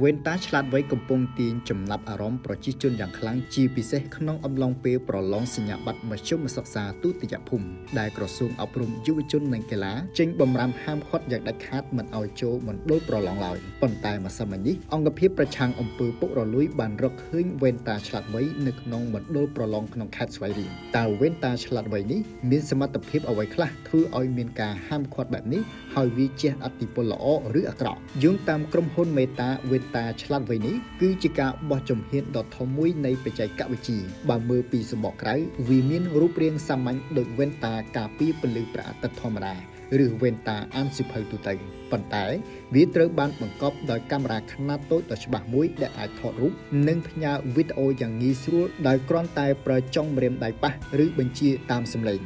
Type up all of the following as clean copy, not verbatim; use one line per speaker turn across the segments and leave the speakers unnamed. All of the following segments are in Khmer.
វ៉ែនតាឆ្លាតវៃកំពុងទាញចំណាប់អារម្មណ៍ប្រជាជនយ៉ាងខ្លាំងជាពិសេសក្នុងអំឡុងពេលប្រឡងសញ្ញាបត្រមធ្យមសិក្សាទុតិយភូមិដែលក្រសួងអប់រំយុវជននិងកីឡាចេញបំរាមហាមឃាត់យ៉ាងដាច់ខាតមិនឲ្យចូលមណ្ឌលប្រឡងឡើយប៉ុន្តែម្សិលមិញនេះអង្គភាពប្រឆាំងអំពើពុករលួយបានរកឃើញវ៉ែនតាឆ្លាតវៃនៅក្នុងមណ្ឌលប្រឡងក្នុងខេត្តស្វាយរៀងតើវ៉ែនតាឆ្លាតវៃនេះមានសមត្ថភាពអ្វីខ្លះធ្វើឲ្យមានការហាមឃាត់បែបនេះហើយវាជះឥទ្ធិពលល្អឬអាក្រក់យោងតាមក្រុមហ៊ុនមេតាវ៉ែនតាឆ្លាតវៃនេះគឺជាការបោះជំហានដ៏ធំមួយនៃបច្ចេកវិទ្យាបើមើលពីសម្បកក្រៅវាមានរូបរាងសាមញ្ញដូចវ៉ែនតាការពារពន្លឺព្រះអាទិត្យធម្មតាឬវ៉ែនតាអានសៀវភៅទូទៅប៉ុន្តែវាត្រូវបានបង្កប់ដោយកាមេរ៉ាខ្នាតតូចដ៏ច្បាស់មួយដែលអាចថតរូបនិងផ្ញើវីដេអូយ៉ាងងាយស្រួលដោយគ្រាន់តែប្រើចុងម្រាមដៃប៉ះឬបញ្ជាតាមសំឡេង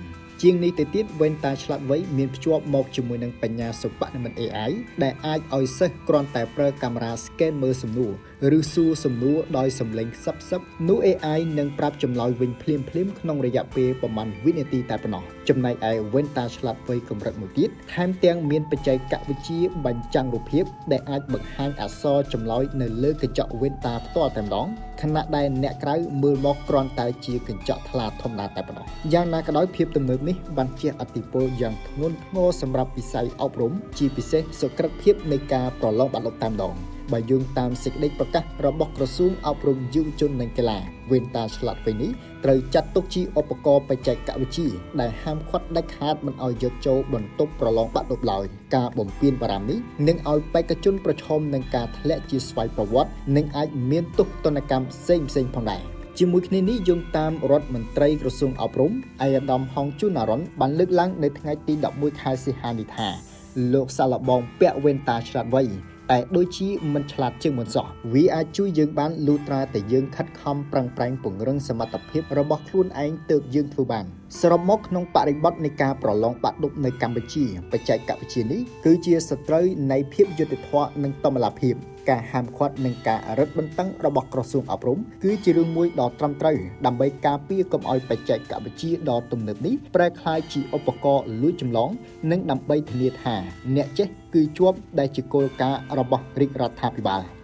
ជាងនេះទៅទៀតវ៉ែនតាឆ្លាតវៃមានភ្ជាប់មកជាមួយនឹងបញ្ញាសិប្បនិម្មិត AI ដែលអាចឲ្យសិស្សគ្រាន់តែប្រើកាមេរ៉ា scan មើលសំណួរឬសួរសំណួរដោយសំឡេងខ្សឹបៗនោះ AI នឹងប្រាប់ចម្លើយវិញភ្លាមៗក្នុងរយៈពេលប្រមាណវិនាទីតែប៉ុណ្ណោះចំណែកឯវ៉ែនតាឆ្លាតវៃកម្រិតមួយទៀតថែមទាំងមានបច្ចេកវិទ្យាបញ្ចាំងរូបភាពដែលអាចបង្ហាញអក្សរចម្លើយនៅលើកញ្ចក់វ៉ែនតាផ្ទាល់តែម្ដងខណៈដែលអ្នកក្រៅមើលមកគ្រាន់តែជាកញ្ចក់ថ្លាធម្មតាតែប៉ុណ្ណោះយ៉ាងណាក៏ដោយភាពទំនើបនេះបានជះឥទ្ធិពលយ៉ាងធ្ងន់ធ្ងរសម្រាប់វិស័យអប់រំជាពិសេសសុក្រិតភាពនៃការប្រឡងបាក់ឌុបតាមដងបើយោងតាមសេចក្តីប្រកាសរបស់ក្រសួងអប់រំយុវជននិងកីឡាវ៉ែនតាឆ្លាតវៃនេះត្រូវចាត់ទុកជាឧបករណ៍បច្ចេកវិទ្យាដែលហាមឃាត់ដាច់ខាតមិនឲ្យយកចូលបន្ទប់ប្រឡងបាក់ឌុបឡើយការបំពានបារាមនេះនឹងឲ្យបេក្ខជនប្រឈមនឹងការធ្លាក់ជាស្វ័យប្រវត្តិនិងអាចមានទោសទណ្ឌកម្មផ្សេងៗផងដែរជាមួយគ្នានេះយោងតាមរដ្ឋមន្ត្រីក្រសួងអប់រំឯកឧត្តមហងជួនណារ៉ុនបានលើកឡើងនៅថ្ងៃទី11ខែសីហានេះថាលោកសាឡបងពាក់វ៉ែនតាឆ្លាតវៃតែដូចជាមិនឆ្លាតជាងមុនសោះវាអាចជួយយើងបានលុះត្រាតែយើងខិតខំប្រឹងប្រែងពង្រឹងសមត្ថភាពរបស់ខ្លួនឯងទើបយើងធ្វើបានសរុបមកក្នុងបរិបទនៃការប្រឡងបាក់ឌុបនៅកម្ពុជាបច្ចេកវិទ្យានេះគឺជាសត្រូវនៃភាពយុត្តិធម៌និងតម្លាភាពការហាមឃាត់និងការរឹតបន្តឹងរបស់ក្រសួងអប់រំគឺជារឿងមួយដ៏ត្រឹមត្រូវដើម្បីការពារកុំឲ្យបច្ចេកវិទ្យាដ៏ទំនើបនេះប្រែក្លាយជាឧបករណ៍លួចចម្លងនិងដើម្បីធានាថាអ្នកចេះគឺជាប់ដែលជាគោលការណ៍របស់រាជរដ្ឋាភិបាល។